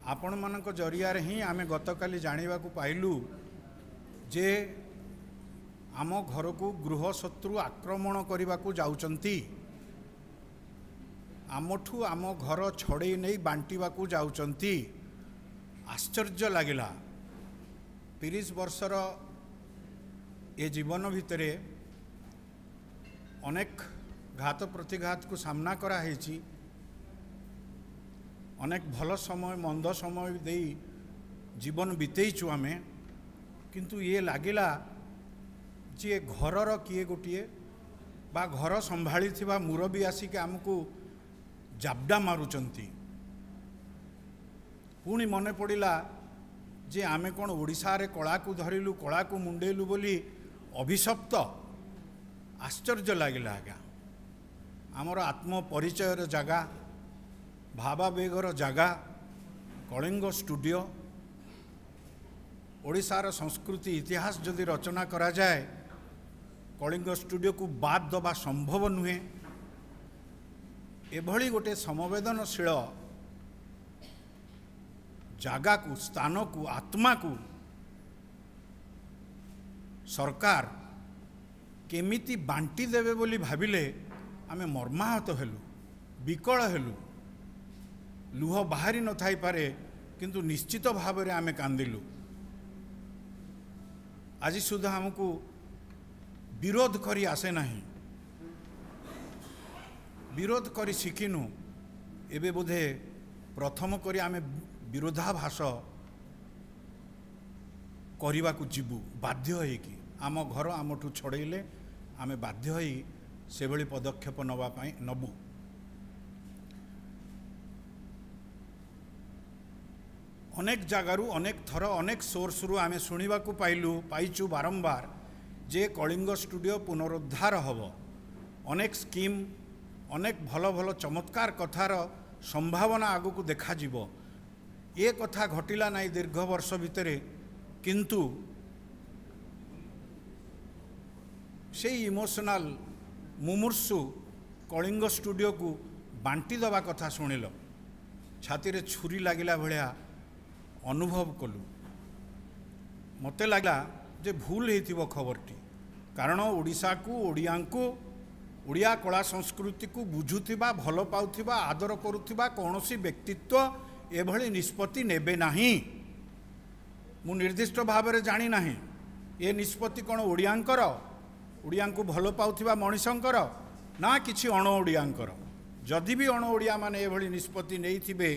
ଆପଣମାନଙ୍କ ଜରିଆରେ ହିଁ ଆମେ ଗତକାଲି ଜାଣିବାକୁ ପାଇଲୁ ଯେ ଆମ ଘରକୁ ଗୃହଶତ୍ରୁ ଆକ୍ରମଣ କରିବାକୁ ଯାଉଛନ୍ତି, ଆମଠୁ ଆମ ଘର ଛଡ଼େଇ ନେଇ ବାଣ୍ଟିବାକୁ ଯାଉଛନ୍ତି। ଆଶ୍ଚର୍ଯ୍ୟ ଲାଗିଲା। 30 ବର୍ଷର ଏ ଜୀବନ ଭିତରେ ଅନେକ ଘାତ ପ୍ରତିଘାତକୁ ସାମ୍ନା କରାହେଇଛି, ଅନେକ ଭଲ ସମୟ ମନ୍ଦ ସମୟ ଦେଇ ଜୀବନ ବିତେଇଛୁ ଆମେ, କିନ୍ତୁ ଇଏ ଲାଗିଲା ଯେ ଘରର କିଏ ଗୋଟିଏ ବା ଘର ସମ୍ଭାଳିଥିବା ମୁରବୀ ଆସିକି ଆମକୁ ଜାବଡ଼ା ମାରୁଛନ୍ତି। ପୁଣି ମନେ ପଡ଼ିଲା ଯେ ଆମେ କ'ଣ ଓଡ଼ିଶାରେ କଳାକୁ ଧରିଲୁ, କଳାକୁ ମୁଣ୍ଡେଇଲୁ ବୋଲି ଅଭିଶପ୍ତ। ଆଶ୍ଚର୍ଯ୍ୟ ଲାଗିଲା ଆଜ୍ଞା। ଆମର ଆତ୍ମପରିଚୟର ଜାଗା, ଭାବାବେଗର ଜାଗା କଳିଙ୍ଗ ଷ୍ଟୁଡ଼ିଓ। ଓଡ଼ିଶାର ସଂସ୍କୃତି ଇତିହାସ ଯଦି ରଚନା କରାଯାଏ, କଳିଙ୍ଗ ଷ୍ଟୁଡ଼ିଓକୁ ବାଦ ଦେବା ସମ୍ଭବ ନୁହେଁ। ଏଭଳି ଗୋଟେ ସମବେଦନଶୀଳ ଜାଗାକୁ, ସ୍ଥାନକୁ, ଆତ୍ମାକୁ ସରକାର କେମିତି ବାଣ୍ଟି ଦେବେ ବୋଲି ଭାବିଲେ ଆମେ ମର୍ମାହତ ହେଲୁ, ବିକଳ ହେଲୁ। ଲୁହ ବାହାରି ନଥାଇପାରେ, କିନ୍ତୁ ନିଶ୍ଚିତ ଭାବରେ ଆମେ କାନ୍ଦିଲୁ। ଆଜି ସୁଦ୍ଧା ଆମକୁ ବିରୋଧ କରି ଆସେ ନାହିଁ, ବିରୋଧ କରି ଶିଖିନୁ। ଏବେ ବୋଧେ ପ୍ରଥମ କରି ଆମେ ବିରୋଧାଭାସ କରିବାକୁ ଯିବୁ ବାଧ୍ୟ ହେଇକି। ଆମ ଘର ଆମଠୁ ଛଡ଼େଇଲେ ଆମେ ବାଧ୍ୟ ହେଇ ସେଭଳି ପଦକ୍ଷେପ ନେବା ପାଇଁ ନେବୁ। ଅନେକ ଜାଗାରୁ ଅନେକ ଥର ଅନେକ ସୋର୍ସରୁ ଆମେ ଶୁଣିବାକୁ ପାଇଛୁ ବାରମ୍ବାର ଯେ କଳିଙ୍ଗ ଷ୍ଟୁଡ଼ିଓ ପୁନରୁଦ୍ଧାର ହେବ। ଅନେକ ସ୍କିମ୍, ଅନେକ ଭଲ ଭଲ ଚମତ୍କାର କଥାର ସମ୍ଭାବନା ଆଗକୁ ଦେଖାଯିବ। ଏ କଥା ଘଟିଲା ନାହିଁ ଦୀର୍ଘ ବର୍ଷ ଭିତରେ, କିନ୍ତୁ ସେଇ ଇମୋସନାଲ ମୁମୂର୍ଷୁ କଳିଙ୍ଗ ଷ୍ଟୁଡ଼ିଓକୁ ବାଣ୍ଟି ଦେବା କଥା ଶୁଣିଲ, ଛାତିରେ ଛୁରୀ ଲାଗିଲା ଭଳିଆ ଅନୁଭବ କଲୁ। ମୋତେ ଲାଗିଲା ଯେ ଭୁଲ ହେଇଥିବ ଖବରଟି, କାରଣ ଓଡ଼ିଶାକୁ, ଓଡ଼ିଆଙ୍କୁ, ଓଡ଼ିଆ କଳା ସଂସ୍କୃତିକୁ ବୁଝୁଥିବା, ଭଲ ପାଉଥିବା, ଆଦର କରୁଥିବା କୌଣସି ବ୍ୟକ୍ତିତ୍ୱ ଏଭଳି ନିଷ୍ପତ୍ତି ନେବେ ନାହିଁ। ମୁଁ ନିର୍ଦ୍ଦିଷ୍ଟ ଭାବରେ ଜାଣିନାହିଁ ଏ ନିଷ୍ପତ୍ତି କ'ଣ ଓଡ଼ିଆଙ୍କର, ଓଡ଼ିଆଙ୍କୁ ଭଲ ପାଉଥିବା ମଣିଷଙ୍କର ନା କିଛି ଅଣ ଓଡ଼ିଆଙ୍କର। ଯଦି ବି ଅଣ ଓଡ଼ିଆମାନେ ଏଭଳି ନିଷ୍ପତ୍ତି ନେଇଥିବେ,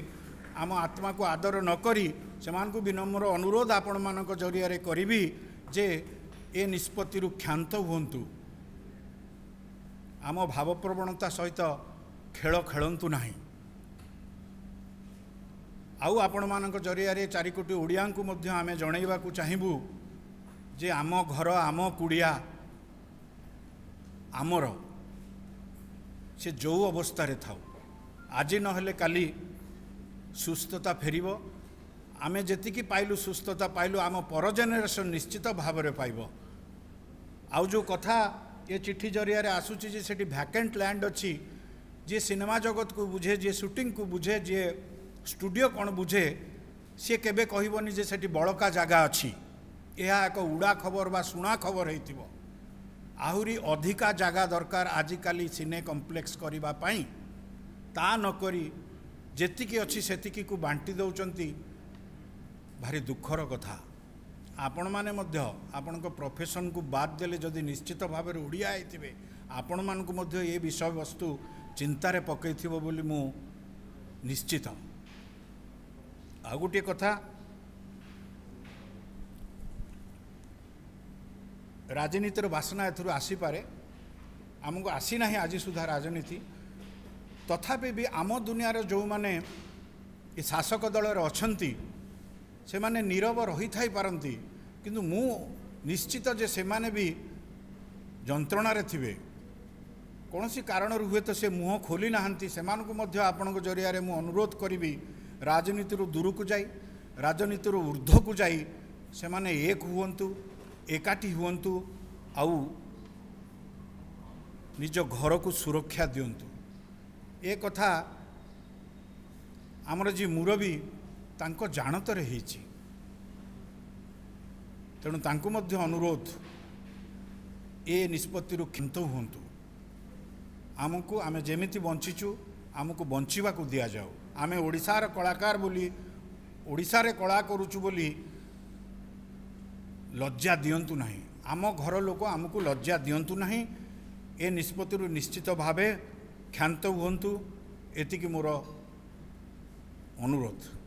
ଆମ ଆତ୍ମାକୁ ଆଦର ନ କରି, ସେମାନଙ୍କୁ ବିନମ୍ର ଅନୁରୋଧ ଆପଣମାନଙ୍କ ଜରିଆରେ କରିବି ଯେ ଏ ନିଷ୍ପତ୍ତିରୁ କ୍ଷାନ୍ତ ହୁଅନ୍ତୁ। ଆମ ଭାବପ୍ରବଣତା ସହିତ ଖେଳ ଖେଳନ୍ତୁ ନାହିଁ। ଆଉ ଆପଣମାନଙ୍କ ଜରିଆରେ 4 କୋଟି ଓଡ଼ିଆଙ୍କୁ ମଧ୍ୟ ଆମେ ଜଣାଇବାକୁ ଚାହିଁବୁ ଯେ ଆମ ଘର, ଆମ କୁଡ଼ିଆ ଆମର, ସେ ଯେଉଁ ଅବସ୍ଥାରେ ଥାଉ, ଆଜି ନହେଲେ କାଲି ସୁସ୍ଥତା ଫେରିବ। ଆମେ ଯେତିକି ପାଇଲୁ ସୁସ୍ଥତା ପାଇଲୁ, ଆମ ପର ଜେନେରେସନ୍ ନିଶ୍ଚିତ ଭାବରେ ପାଇବ। ଆଉ ଯେଉଁ କଥା ଏ ଚିଠି ଜରିଆରେ ଆସୁଛି ଯେ ସେଠି ଭ୍ୟାକେଣ୍ଟ ଲ୍ୟାଣ୍ଡ ଅଛି, ଯିଏ ସିନେମା ଜଗତକୁ ବୁଝେ, ଯିଏ ସୁଟିଂକୁ ବୁଝେ, ଯିଏ ଷ୍ଟୁଡ଼ିଓ କ'ଣ ବୁଝେ, ସିଏ କେବେ କହିବନି ଯେ ସେଠି ବଳକା ଜାଗା ଅଛି। ଏହା ଏକ ଉଡ଼ା ଖବର ବା ଶୁଣା ଖବର ହେଇଥିବ। ଆହୁରି ଅଧିକା ଜାଗା ଦରକାର ଆଜିକାଲି ସିନେ କମ୍ପ୍ଲେକ୍ସ କରିବା ପାଇଁ। ତା ନକରି ଯେତିକି ଅଛି ସେତିକିକୁ ବାଣ୍ଟି ଦେଉଛନ୍ତି। ଭାରି ଦୁଃଖର କଥା। ଆପଣମାନେ ମଧ୍ୟ ଆପଣଙ୍କ ପ୍ରଫେସନକୁ ବାଦ ଦେଲେ ଯଦି ନିଶ୍ଚିତ ଭାବରେ ଓଡ଼ିଆ ହେଇଥିବେ, ଆପଣମାନଙ୍କୁ ମଧ୍ୟ ଏ ବିଷୟବସ୍ତୁ ଚିନ୍ତାରେ ପକାଇଥିବ ବୋଲି ମୁଁ ନିଶ୍ଚିତ। ଆଉ ଗୋଟିଏ କଥା, ରାଜନୀତିର ବାସନା ଏଥିରୁ ଆସିପାରେ, ଆମକୁ ଆସିନାହିଁ ଆଜି ସୁଦ୍ଧା ରାଜନୀତି। ତଥାପି ବି ଆମ ଦୁନିଆର ଯେଉଁମାନେ ଏ ଶାସକ ଦଳରେ ଅଛନ୍ତି ସେମାନେ ନୀରବ ରହିଥାଇ ପାରନ୍ତି, କିନ୍ତୁ ମୁଁ ନିଶ୍ଚିତ ଯେ ସେମାନେ ବି ଯନ୍ତ୍ରଣାରେ ଥିବେ। କୌଣସି କାରଣରୁ ହୁଏତ ସେ ମୁହଁ ଖୋଲି ନାହାନ୍ତି। ସେମାନଙ୍କୁ ମଧ୍ୟ ଆପଣଙ୍କ ଜରିଆରେ ମୁଁ ଅନୁରୋଧ କରିବି, ରାଜନୀତିରୁ ଦୂରକୁ ଯାଇ, ରାଜନୀତିରୁ ଉର୍ଦ୍ଧ୍ୱକୁ ଯାଇ ସେମାନେ ଏକ ହୁଅନ୍ତୁ, ଏକାଠି ହୁଅନ୍ତୁ, ଆଉ ନିଜ ଘରକୁ ସୁରକ୍ଷା ଦିଅନ୍ତୁ। ଏ କଥା ଆମର ଯିଏ ମୁରବୀ ତାଙ୍କ ଜାଣତରେ ହେଇଛି। ତେଣୁ ତାଙ୍କୁ ମଧ୍ୟ ଅନୁରୋଧ, ଏ ନିଷ୍ପତ୍ତିରୁ କ୍ଷାନ୍ତ ହୁଅନ୍ତୁ। ଆମକୁ, ଆମେ ଯେମିତି ବଞ୍ଚିଛୁ, ଆମକୁ ବଞ୍ଚିବାକୁ ଦିଆଯାଉ। ଆମେ ଓଡ଼ିଶାର କଳାକାର ବୋଲି, ଓଡ଼ିଶାରେ କଳା କରୁଛୁ ବୋଲି ଲଜ୍ଜା ଦିଅନ୍ତୁ ନାହିଁ। ଆମ ଘର ଲୋକ ଆମକୁ ଲଜ୍ଜା ଦିଅନ୍ତୁ ନାହିଁ। ଏ ନିଷ୍ପତ୍ତିରୁ ନିଶ୍ଚିତ ଭାବେ କ୍ଷାନ୍ତ ହୁଅନ୍ତୁ, ଏତିକି ମୋର ଅନୁରୋଧ।